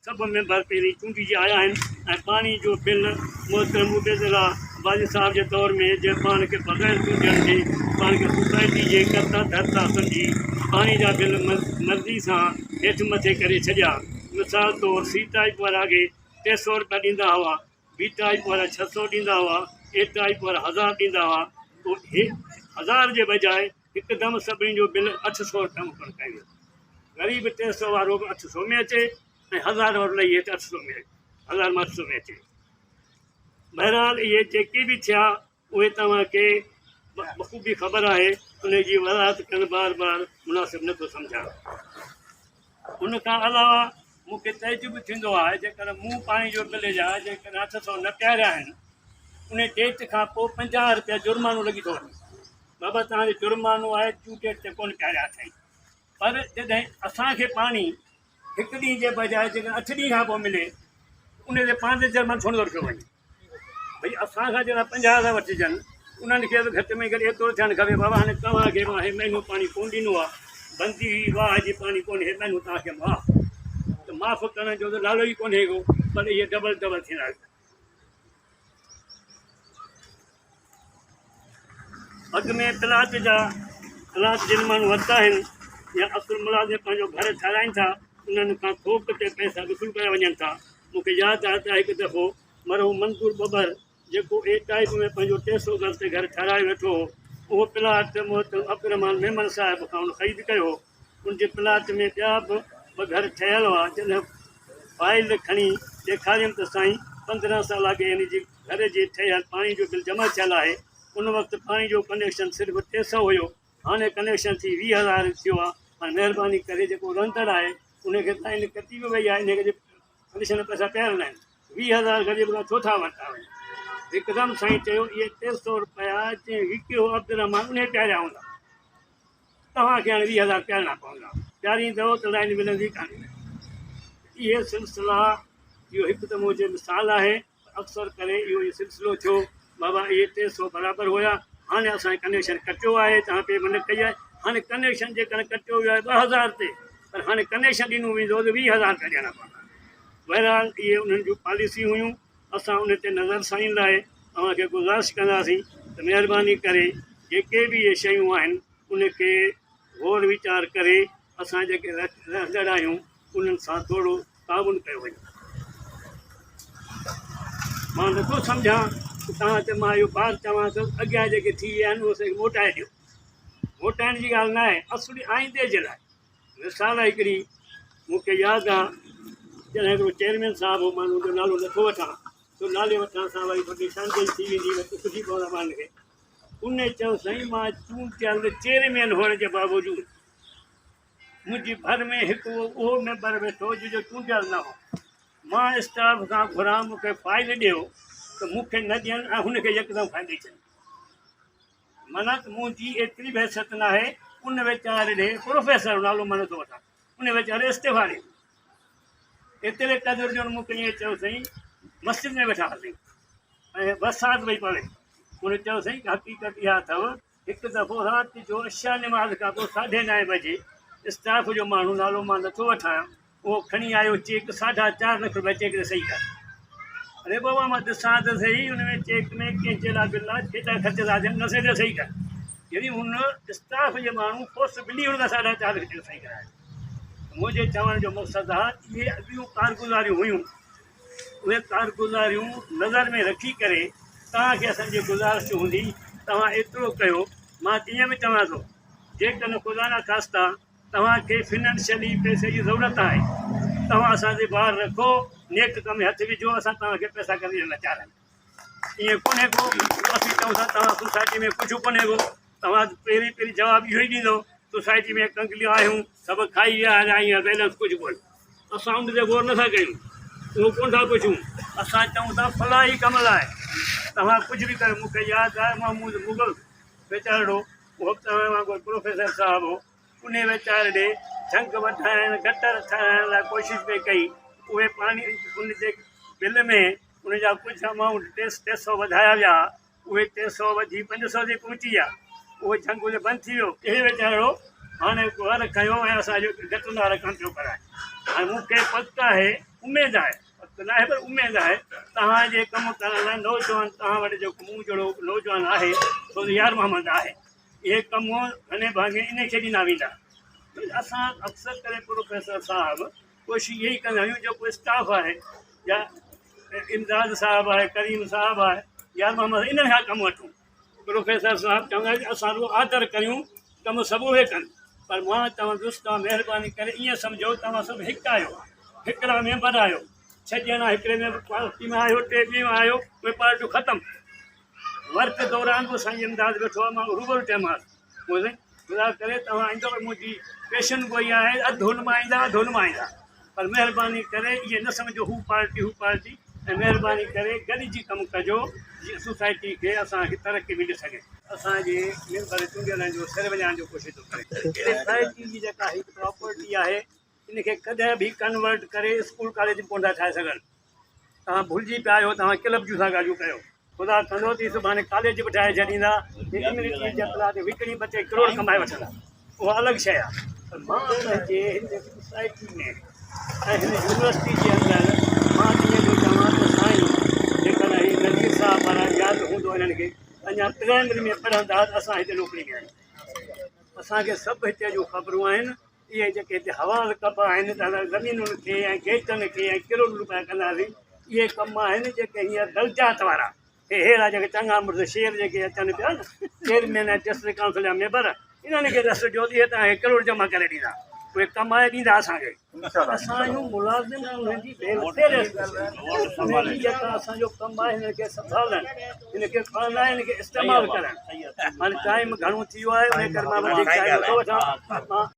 سڀ ميمبر پهرين چونڊجي آيا آهن ۽ پاڻي جو بل محترم عبيدالله عباسي صاحب جي دور ۾ جنهن پاڻ کي بغير چونڊجڻ جي پاڻ کي سوسائٽي جي ڪرتا ڌرتا سمجهي پاڻي جا بل مرضي سان هيٺ مٿي ڪري ڇڏيا. مثال طور سي ٽائيپ وارا اڳي 300 رپيا ڏيندا هئا، بي ٽائيپ وارا 600 ڏيندا هئا، اي ٽائيپ وارا هزار ڏيندا هئا پوء هزار جي بجاء هڪدم سڀني جو بل 800 رپيا مقرر ڪيو ويو. غريب 300 وارو به 800 ۾ اچي ۽ هزار وارو لهي هيٺ 800 ۾ هزار مان 800 ۾ اچي. بهرحال اهي جيڪي به ٿيا اهي توهان کي بخوبي خبر آهي، انهي جي وضاحت ڪرڻ بار بار مناسب نه ٿو سمجهان. ان کان علاوه مون کي تعجب ٿيندو آهي جيڪڏهن مون پاڻي جو بل جا جيڪڏهن 800 نه پياريا آهن انهي ڊيٽ کان پوء 50 رپيا جرمانو لڳي ٿو وڃي. بابا توهان جو جرمانو آهي ڊيو ڊيٽ تي ڪونه پياريا اٿئي. پر جڏهن اسان کي پاڻي هڪ ڏينهن جي بجاء جيڪڏهن اٺ ڏينهن کان پوء ملي انهي تي پاڻ تي جرمانو ڇو نٿو رکيو وڃي؟ ڀئي اسان کان جيڪڏهن 50 ٿا وٺجن انهن کي به گهٽ ۾ گهٽ ايترو ٿيڻ کپي بابا هاڻي توهان کي مان هي مهينو پاڻي ڪونه ڏنو آهي بندي هئي واهه جي پاڻي ڪونهي هي مهينو توهان کي معاف ته معاف ڪرڻ جو ته نالو ئي ڪونهي ڪو پر اهي ڊبل ڊبل ٿيندا ويندا. اڳ ۾ پلاٽ جا پلاٽ جن ماڻهن ورتا آهن يا اصل ملازم پنهنجو گهر ٺهرائين ٿا انهن کان ٿوڪ تي پئسا وصول ڪيا وڃن ٿا. مون کي ياد آهي ته هڪ دفعو مرحوم منظور ٻٻر جيڪو اي ٽائيپ ۾ پنهنجو 300 گز تي گهر ٺهرائي ويٺو هو اهو پلاٽ محترم عبدالرحمان ميمڻ صاحب کان هن خريد ڪيو هو. ان جي پلاٽ ۾ ٻيا به ٻه گهر ٺهيل هئا. جڏهن فائيل کڻي ڏيکاريم ته سائين 15 سال اڳ ان جي گهر جي ٺهيل پاڻي جو بل جمع ٿيل آهي. ان وقت پاڻي جو ڪنيڪشن صرف 300 هيو هاڻي ڪنيڪشن ٿي 20 هزار ٿيو آهي. هاڻي مهرباني ڪري جيڪو رهندڙ آهي ان کي لائين ڪٽي به وئي آهي ان کي ڪنيڪشن جا پئسا پيارڻا آهن. 20 هزار غريب کان ڇو ٿا ورتا وڃن؟ هڪدم سائين چيو اهي 300 رپيا جنهن وڪيو عبدالرحمان انهي پياريا هوندا. توهان کي هاڻي 20 هزار پيارڻا پوندا، پياريندؤ ته لائين ملندي ڪانه. اهي سلسلا اهو هڪ ته منهنجي مثال آهي پر اڪثر ڪري اهو ئي سلسلو ٿيو. بابا اهي 300 برابر هيا، هاڻي اسان ڪنيڪشن ڪٽيو آهي، توهان پيمنٽ ڪئي آهي، هاڻي ڪنيڪشن جيڪڏهن ڪٽيو ويو آهي 2000 تي پر هاڻي ڪنيڪشن ڏنو ويندو ته 20 هزار رپيا ڏيڻا پوندا. بهرحال اهي انهن جون پاليسيون هيون، اسان ان تي نظرثاني لاء اوهان کي گذارش ڪنداسين ته مهرباني ڪري جيڪي به اهي شيون آهن ان کي غور ويچار ڪري اسان جيڪي رهندڙ آهيون انهن سان ٿورو تعاون ڪيو وڃي. مان نٿو سمجهان ته توهان تي مان اهو بار چوان ٿو اڳيان جيڪي ٿي ويا آهن اهي اسان کي موٽائي ڏيو. موٽائڻ جي ڳالهه ناهي اصل آئيندي جي لاء. مثال هڪڙي مون کي ياد آ جڏهن هڪڙو چيئرمين صاحب هو مان ان جو نالو نٿو وٺان ڇو نالي وٺڻ سان وري ٿوري نشاندهي ٿي ويندي وري ڏک ٿي پوندا ماڻهن کي. ان چيو سائين مان چونڊيل چيئرمين هئڻ جي باوجود منهنجي ڀر ۾ هڪ اهو ميمبر ويٺو هو جنهن جو چونڊيل نه هو. مان اسٽاف کان گهران مون کي فائل ڏيو ته مون کي نه ڏين ۽ هن کي يڪدم فائل ڏئي ڇڏين. معنيٰ ته منهنجي ايتري به حيثيت ناهي. ان ويچاري ڏي پروفيسر نالو مان نٿو وٺان ان ويچاري استعيفا ڏني. ايتري قدر جو مون کي ائين چيو سائين مسجد ۾ ويٺا هئاسين ۽ برسات پئي پوي. هن چيو سائين حقيقت اها اٿو هڪ دفعو رات جو عشاء نماز کان پوء ساڍي نائين بجي اسٽاف جو ماڻهو نالو مان نٿو وٺان اهو کڻي آيو چيڪ 4.5 لک روپيا چيڪ تي صحيح ڪر. اري بابا مان ڏسان ته سهي ان ۾ چيڪ ۾ ڪنهن جي لاء بل آهي ڪيترا خرچ ٿا ٿين نه سهي ته صحيح ڪر. يعني هن اسٽاف جي ماڻهو فورسبلي هن کان 4.5 لک چيڪ صحيح ڪرايا. منهنجي چوڻ جو مقصد آهي اهي اڳيون ڪارگذاريون هيون اهي ڪارگذاريون نظر ۾ رکي ڪري توهان کي اسان جي گذارش هوندي توهان ايترو ڪيو مان ته ائين به چوان ٿو جيڪڏهن خدا نخواسته توهان کي فنانشلي پئسي جي ضرورت آهي توهان اسان تي بار رکو نيڪ ڪم ۾ هٿ وجهو اسان توهان کي پئسا ڪڍي ڏيڻ لاء تيار آهيون ائين ڪونهي ڪو اسين چئون ٿا توهان سوسائٽي ۾ ڪجهه ڪونهي ڪو توهان پهرين پهرين جواب اهو ئي ڏيندو سوسائٽي ۾ ڪنگليون آهيون سڀ کائي ويا هليا ائين بيلنس ڪجهه ڪونهي اسان ان تي غور نٿا ڪيون اهو ڪونه ٿا پڇون اسان چئون ٿا فلاحي ڪم لاء توهان ڪجهه به ڪريو مون کي ياد آهي محمود مغل ويچارڙو اهو به توهان وانگر پروفيسر صاحب هو انهي ويچاري ڏي جهنگ وڍائڻ گٽر ٺاهرائڻ لاء ڪوشش پئي ڪئي اهي پاڻي ان جي بل ۾ ان جا ڪجهه امائونٽ 300 وڌايا ويا اهي 300 وڌي 500 تي پهچي ويا اهو جهنگ اتي بند ٿي ويو. اهي ويچارو هاڻي گهر کنيو ۽ اسان جو گٽرن وارو ڪم پيو ڪرائي. هاڻي مون کي پڪ آهي اميد آهي، پڪ ناهي پر اميد آهي، توهان جي ڪم ڪرڻ لاء نوجوان توهان وٽ جيڪو مون جهڙو نوجوان آهي سو يار محمد آهي، اهي ڪم گهڻي ڀاڱي انهي کي ڏنا ويندا. اسان اڪثر ڪري پروفيسر صاحب ڪوشش اها ئي ڪندا آهيون جيڪو اسٽاف آهي يا امداد صاحب آهي، ڪريم صاحب آهي، يار محمد انهن کان ڪم وٺون. پروفيسر صاحب چوندا آهن ته اسان رڳو آدر ڪريون ڪم سڀ اهي ڪن پر مان چوندس توهان مهرباني ڪري ائين سمجهو توهان سڀ هڪ آهيو هڪڙا ميمبر آهيو ڇهه ڄڻا هڪڙي ۾ پارٽي ۾ آهيو ٽي ٻي ۾ آهيو اهي پارٽيون ختم ورڪ دوران به سائين امداد ويٺو آهي مان روبرو چيومانس سائين خدا ڪري توهان ايندو پر منهنجي پيشن گوئي آهي اڌ هن مان ايندا اڌ هن مان ايندا پر مهرباني ڪري ائين نه سمجهو هو پارٽي هو پارٽي ۽ مهرباني ڪري گڏجي ڪم ڪجو جيئن سوسائٽي کي اسان کي ترقي ملي سگهي. اسان جي ميمبر چونڊيلن جو سر وڃائڻ جو ڪوشش ٿو ڪري. سوسائٽي جي جيڪا هي پراپرٽي آهي ان کي ڪڏهن به ڪنورٽ ڪري اسڪول ڪاليج ۾ ڪونه ٿا ٺاهي سگهن. توهان ڀلجي پيا آهيو توهان ڪلب جون ٿا ڳالهيون ڪيو. خدا ڪندو ته سڀاڻي ڪاليج به ٺاهي ڇڏيندا ۽ اميونٽي جا پلاٽ وڪڻي ٻه ٽي ڪروڙ ڪمائي وٺندا اها الڳ شيء آهي پر مان پنهنجي هن سوسائٽي ۾ ۽ هن يونيورسٽي جي اندر مان ائين ٿو چوان ته سائين جيڪڏهن هي نذير صاحب وارا ياد هوندو انهن کي اڃا پرائمري ۾ پڙهندا ته اسان هتي نوڪري ۾ آهيون اسان کي سڀ هتي جون خبرون آهن اهي جيڪي هتي حوال ڪبا آهن ته اسان زمينن کي ۽ گيٽن کي ۽ ڪروڙن روپيا ڪنداسين اهي ڪم آهن جيڪي هينئر دلجات وارا هي ههڙا جيڪي چڱا مڙس شير جيڪي اچن پيا نه چيئرمين ۽ ڊسٽرڪٽ ڪائونسل جا ميمبر انهن کي ڏس جو اهي توهان کي ڪروڙ جمع ڪري ڏيندا اهي ڪمائي ڏيندا اسان کي اسان آهيون ملازم انهن جي ويلفيئر انهن جي جيڪا اسان جو ڪم آهي هنن کي سنڀالڻ هن کي کڻڻ هن کي استعمال ڪرڻ هاڻي ٽائيم گهڻو ٿي ويو آهي ان ڪري مان وڌيڪ ٽائيم نٿو وٺان مان.